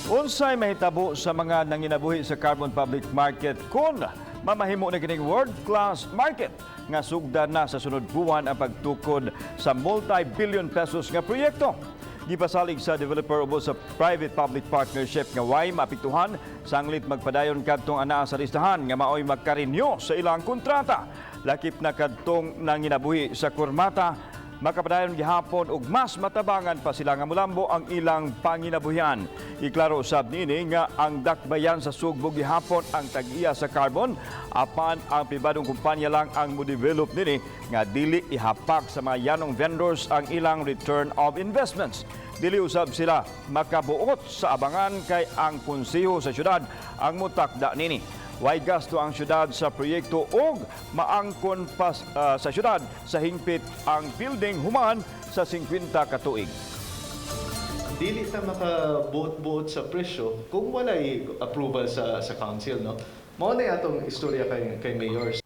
Unsay mahitabo sa mga nanginabuhi sa Carbon Public Market kung mamahimo na kining world-class market nga sugdan na sa sunod buwan ang pagtukod sa multi-billion pesos nga proyekto? Gipasalig sa developer ubos sa private-public partnership nga way maapektuhan sanglit magpadayon kadtong anaa sa listahan nga maoy magka-renew sa ilang kontrata. Lakip na kadtong nanginabuhi sa Kurmata, makapadayon gihapon ug mas matabangan pa sila nga mulambo ang ilang panginabuhian. Iklaro usab niini nga ang dakbayan sa Sugbo gihapon ang tag-iya sa Carbon, apan ang pribadong kumpanya lang ang mo-develop nini nga dili ihapak sa mga yanong vendors ang ilang return of investments. Dili usab sila makabuot sa abangan kay ang konseho sa syudad ang mutakda nini. Way gasto ang syudad sa proyekto ug maangkon pa sa syudad sa hingpit ang building human sa 50 ka tuig. Dili ta makabuot-buot sa presyo kung walay approval sa council, no? Mao na atong istorya kay mayors.